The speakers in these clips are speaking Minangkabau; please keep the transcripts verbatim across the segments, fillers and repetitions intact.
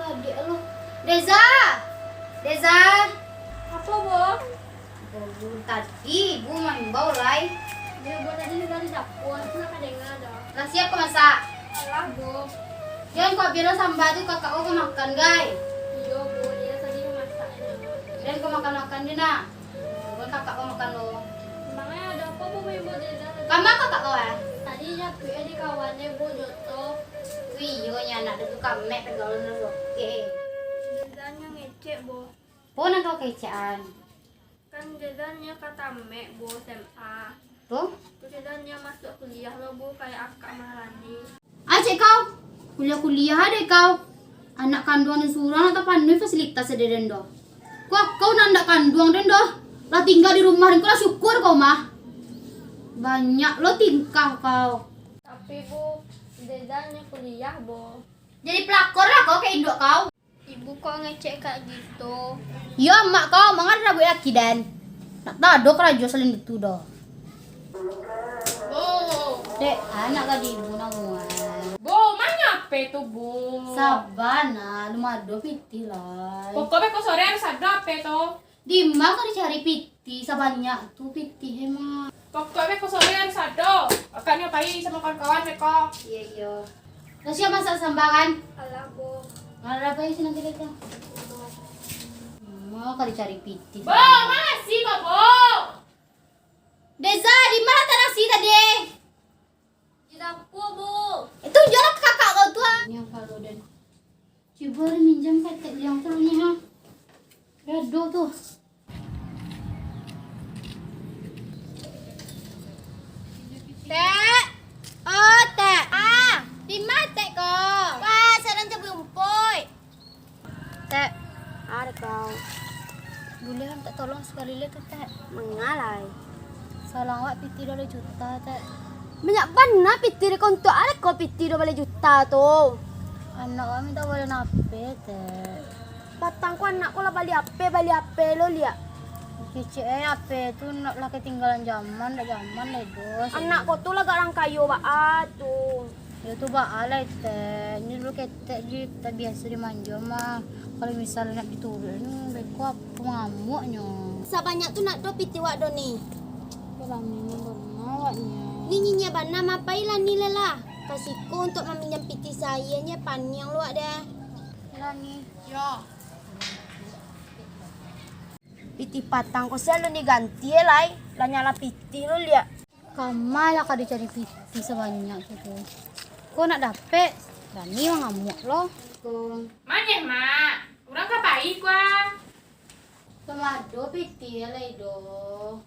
Adiak lo. Deza! Deza! Apo, Bu? Bangun, tadi ibu maimbau lai. Iyo, Bu, tadi dari dapua, tu lah ka danga doh. Lah siap ka masak? Alah, Bu. Jan, kau bialah samba tu, kakak kau ka makan, gai. Iyo, Bu, iyo tadi masaknyo. Jan, kau makan-makan deh, nak. Bukan kakak kau makan lo. Emangnya ada apa, Bu, main bola Deza tadi? Kama kakak kau, eh? Tadi nyapuik di kawannya, Bu, joto. Iyo, nyo anak tu kamek, pergaulan lo oke. Dezanya ngecek, Bu. Po nan kau kecekan? Kan Dezanya ka tamek, Bu, S M A. Tu? Terus Dezanya masuk kuliah lo, Bu, kayak akak Maharani. Ah, cek kau, kuliah-kuliah deh kau. Anak kanduang den surang lah tapanuahi fasilitas dek den doh. Kok kau nan ndak kanduang den doh, lah tingga di rumah den, kau lah syukur kau mah. Banyak lo tingkah kau. Tapi, Bu, Dezanya kuliah, Bu. Jadi pelakor lah kau ka induak kau. Ibu kok ngecek kak gitu? Iyo, amak kau, manga rabuik laki den. Nak tado karajo salain itu doh. Bu. Dek, anak ka di ibu namuah. Bu, ma nyo H P tu, Bu? Saba nah, alun ado pitih lai. Pokok beko sore harus ado H P tu. Di ma ka dicari pitih sabanyak tu pitih, eh, Mak? Pokok beko sore harus ado. Akak nio pai samo kawan-kawan beko. Iyo, iyo. Lah siap masak samba kan? Alah, Bu. Alah, pai sinan kito tu. Ma ka dicari pitih. Bu, ma nasi ko, Bu? Deza, di ma latak nasi tadi? Di dapua, Bu. Eh, tunjuaklah ka kakak kau tu, ah. Ini yang kalau dan. Cubo lah minjam ketek liang tu ni, ha. Dah ado tu. Tek. Oh, Tek. Ah, di ma Tek ko? Wah, sadang cabuik rumpuik. Tek. Ado kau. Buliah mintak tolong sakali lai tu, Tek? Manga lai? Salang awak pitih duo baleh juta, Tek. Banyak bana pitih dek kau, untuak a dek kau pitih duo baleh juta tu? Anak awak mintak balian H P, Tek. Patang ko anak ko lah bali H P, bali H P lo liak. Kecek eh, H P tu nak lah katinggalan zaman, dak zaman lai doh. Anak ko tu lah agak urang kayo baa tu. Yo tu baa lai, Tek. Nyo dulu ketek di, tabiaso dimanjo mah. Kalau misal nak dituruik, beko apo mangamuaknyo. Sabanyak tu nak do pitih wak do ni. Balami bana awaknyo. Ni nyinyia bana mah, pailah ni lah. Ka siko untuak maminjam pitih saie, nyo paniang lo wak deh. Lah ni. Yo. Pitih patang ko sia alun diganti lai, lah nyala pitih lo liak. Kama lah ka dicari pitih sabanyak tu, tu. Ko nak dapek, bani mangamuak lo. Manyeh, Mak. Urang ka pai ko ah. Sumado pitih lai doh.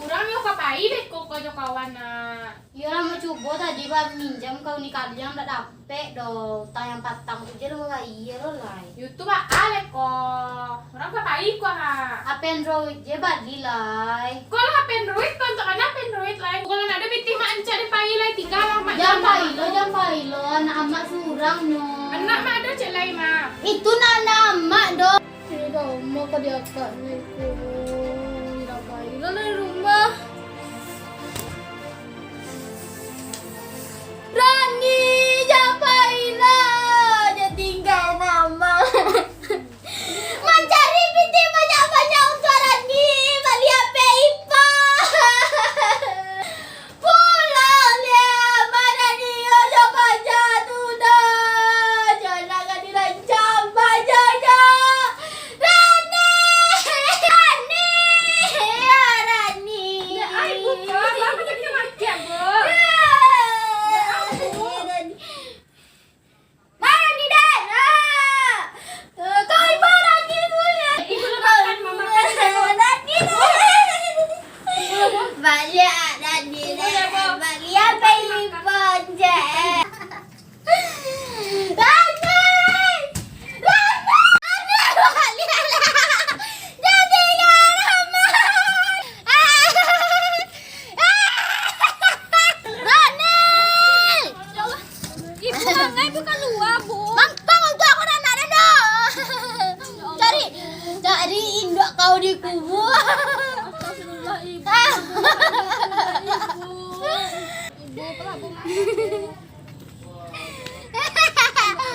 Urang nyo ka pai beko ko jo kawan, nak. Iyo lah, mancubo tadi baminjam ka uni kaliang, dak dapek doh. Utang yang patang tu je lah babayia lo lai. Yo tu baa lai ko. Urang ka pai ko ha. H P Android je bali lai. Ko lah H P Android ko, untuak bana H P Android lai. Kalau nak ado pitih mak ancak deh pai lai, tingga lah mak. Jan pai lo, jan pai lo, anak amak surang nyo. Anak mak ado cek lai, Mak. Itu nak anak amak doh. Tingga rumah ka diakak ni ko. Tingga pai lah dari rumah. Rani, jan pai lah, jan tingga mama. Mancari pitih banyak-banyak untuak Rani, bali H P ipa. Pulang liak, ma Rani, ojo paja tu doh. Jan lah ka dirancang pajanyo. Rani! Rani! Ya, ai, Bu, Bu. Mama tadi ka makiak, Bu. Ya, ai, Bu. Rani! Rani, Dan! Ah! Eh, kau ibu Rani tu, ya? Ibu nak makan, Mama makan. Rani tu. Baliak, Rani, Ibu nak, Bu. Baliak, bayi ponjek. Rani! Rani! Rani! Jadi ya Rahman! Rani! Ya Allah. Ibu, mangai ibu kalua, Bu? Mampang untuak aku nan nak dado. Cari, cari induak kau di kubua. Astagfirullah, Ibu. Ah. Ibu, apalah, Bu? Maaf, Bu.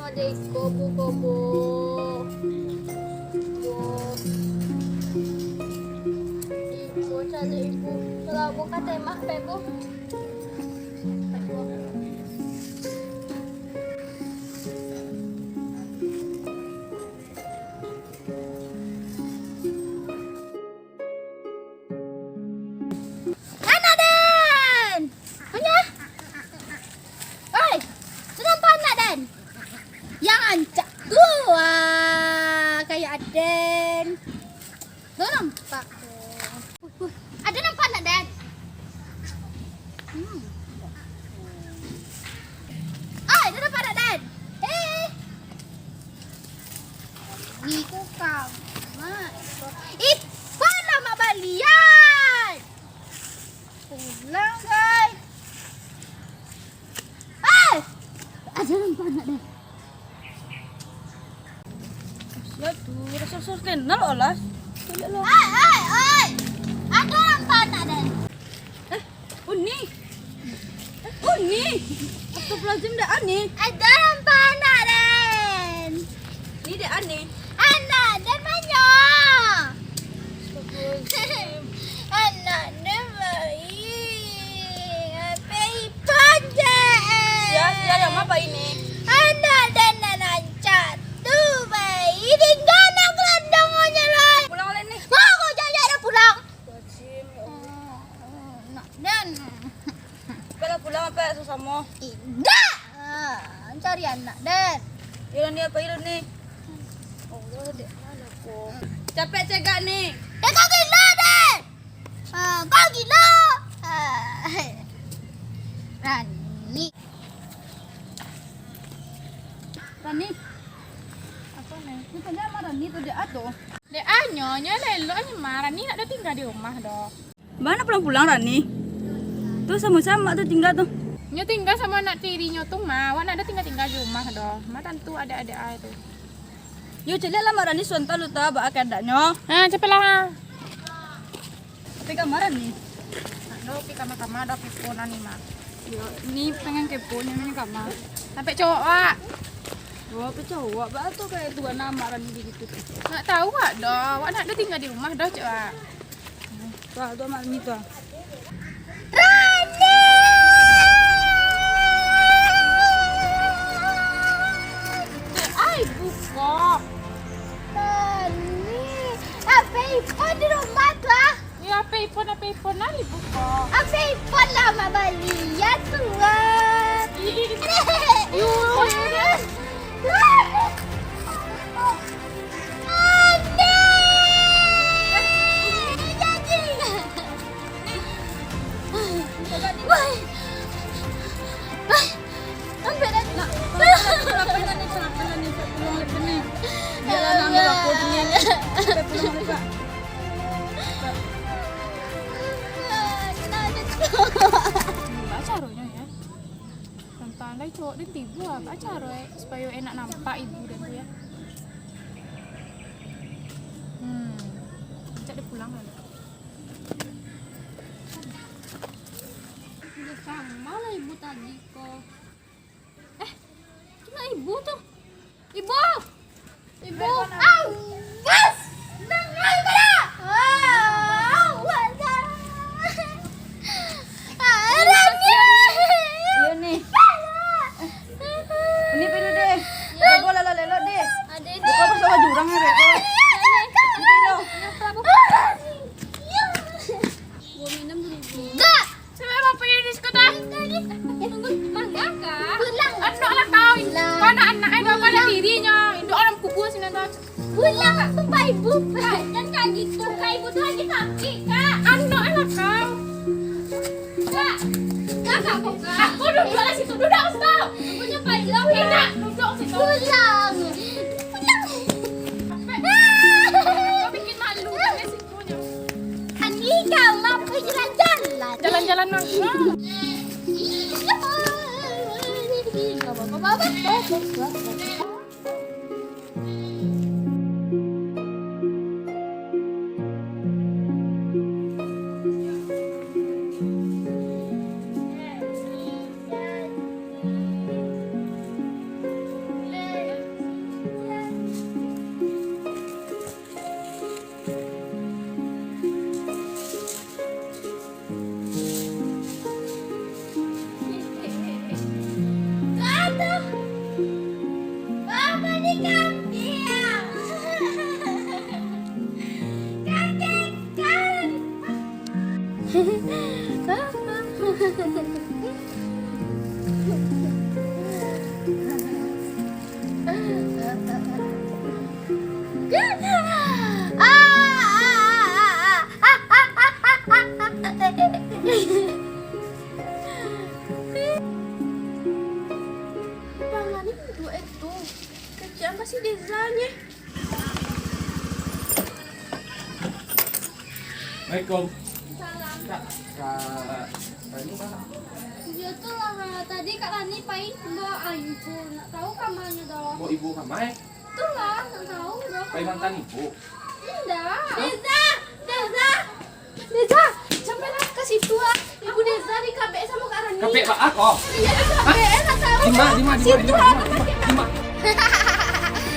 Ade iko, Bu, ko, Bu. Bu. Ibu, cari Ibu. Kalau Bu katai mah, pe, Bu. Anak den! Manya? Oi, tu nampak anak den? Yang rancak tu, ah, kayak aden. Tu nampak tu. Uh, uh, ado nampak anak den? Hmm. Oi, ado nampak anak den? Eh. Ni ko kama. Ih, pala mak balian. Pulang, guys. Eh! Aja nampak anak deh. Sia tu, rasa-rasa kenal lah. Oi, oi, oi. Aja nampak anak deh. Eh, Uni. Uni. Astagfirullahaladzim, dek Ani. Aja nampak anak den. Ni dek Ani. Anak den manyo. Astagfirullahaladzim. Anak den baik. Ape ipan dek? Sia, sia, yang apa ini? Anak den nan rancak tu baik. Tingga nak kelandongannya lai. Pulang oleh ni. Wah, kau jangan ada pulang. Astagfirullahaladzim, ya Allah. Nak den. Kalau pulang apa sasamo? Indak. Ah, cari anak den. Ilun ni apa ilun ni? Allah, dek mana ko? Capek cegak ni. Dek kau gila den. Ah, kau gila. Ah, Rani. Rani. Apa ni? Ni tanya sama Rani tu dek ado. Dek anyo, nyo elok-elok nyo mah. Rani nak ado tingga di rumah doh. Baa nak pulang-pulang, Rani? Tu samo sia amak tu tingga tu. Nyo tingga samo anak tirinyo tu mah. Awak nak ado tingga-tingga di rumah doh. Mah tantu adek-adek ai tu. Yo, caliak lah Mak Rani suanta lu ta, baa keadaannyo. Ha, capeklah. Tapi kamar Rani. Nak ado pi kamar-kamar, ado kepo Rani mah. Yo, ni pengen kepo, ni pengen kamar. Sampai cowok, Wak. Oh, apa cowok? Baa tu kayak tuan amak Rani gitu tu. Nggak tahu, Wak, doh. Wak nak ado tingga di rumah doh, cek, Wak. Tuh, tuh, Mak Rani tuh. Rani! Ai, buka. Rani, ape iPhone di rumah tuh, ah? Ya, ape iPhone, ape iPhone lah, ibu ko. Ape iPhone lah, Mak bali. Ya, tuan. Ih, ih, ih. Yo, Rani. Wah. Wah. Ambil dah. Nak, kenapa ni, kenapa ni, kenapa ni? Biarlah nak ambil aku ni. Sampai pulang mereka. Baa caronyo, ya? Tantang lai cowok den tibo, baa caro, eh, supayo enak nampak ibu den tu, ya? Hmm. Rancak den pulang lah. Udah sama lah ibu tadi ko. Eh, kena ibu tu. Ibu! Ibu! Awas! Dengar pada! Awas! Ah, Rani! Iyo ni. Ini pelu deh. Beko lah lelok deh. Beko pasal jurang ya, beko. Ini lo. Enggak! Sampai bapak ini di sekolah. Tunggu, mangga kah? Pulang. Anak lah kau. Pulang. Kau anak-anak, eh, kau anak dirinyo. Induk alam kubur sini, anak. Pulang, sumpah ibu. Hai, jan kak gitu, kak ibu tu lagi sakit, kak. Anak lah kau. Kak, kak, kak, kak. Aku duduk lah situ, duduk situ. Punya pailok, kak. Enak, duduk situ. Pulang. Pulang. Kau bikin malu, kan, ya, situ, ya. Ani, kau mampu jalan-jalan. Jalan-jalan, Mang. Gak apa-apa, Baba. Kambiang. Kagekan. Bang Ani duduak itu. Kecek apa sih Deza ni? Assalamualaikum. Salam. Kak, Kak Rani mana? Yo tu lah, tadi Kak Rani pai bawa ibu, ndak tahu ka ma nyo doh. Bawa ibu ka ma? Tu lah, ndak tahu doh. Pai mantan ibu? Indak. Deza! Deza! Deza, campailah ka situ ah. Ibu Deza dikabek samo Kak Rani. Kabek baa ko? Iyo, dikabek, eh, ndak tahu. Di ma, di ma, di ma, di ma, di ma, di ma?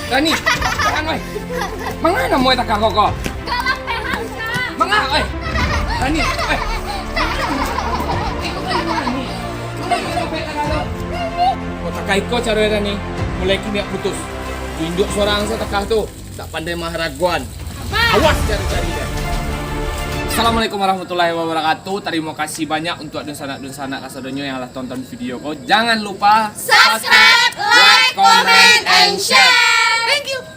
Rani, tahan, oi. Manga namuah takah ko, ko? Kalapehan, Kak. Manga, oi. Rani, oi. Ko takah iko caro Rani. Mulai kini putus. Tunjuk surang sajo takah tu. Tak pandai maharagoan. Awas cari-cari dia. Assalamualaikum warahmatullahi wabarakatuh. Tarimo kasih banyak untuak dunsanak-dunsanak kasadonyo yang lah tonton video ko. Jangan lupa subscribe, like, comment, and share. Thank you.